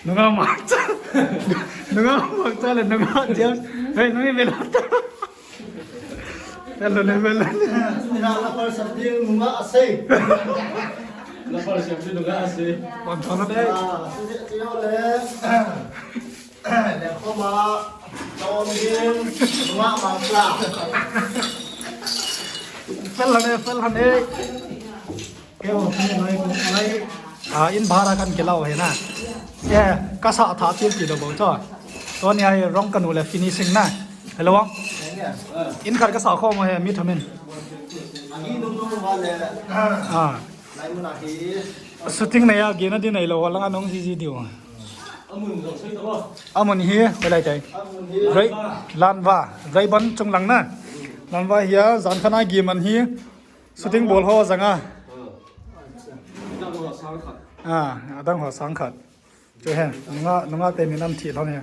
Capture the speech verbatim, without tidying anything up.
Nunga Mangcha. Nunga Mangcha le nunga James. Hey, nunga Belata. Hello le, hello. Nunga la par sabdi nunga ase. La par sabdi nunga ase. Bon, bon, bon. Ah, ase, ase, le. Le khoma, Tom Gin, nunga Mangcha. Fel hane, fel hane. Keo, keo, lai, lai. Ah, in bhara kan kilau he na. Yeah, kasa tha til ti do bo cho. Tuni a rong kanu le finishing na. Hello, Wang. In khat kasa kho mo he, mi thamin. Ah. Shooting nei a, gena di nei lo, langa nong ji ji diu. Amun hi, hoilai tai. Rai, Lanva, Raiban chung lang na. Lanva hi a, jan khat a gi man hi. Shooting bol ho janga. Ah, adang ho sang khat. Chu he, nunga, nunga te min an thi lhon he.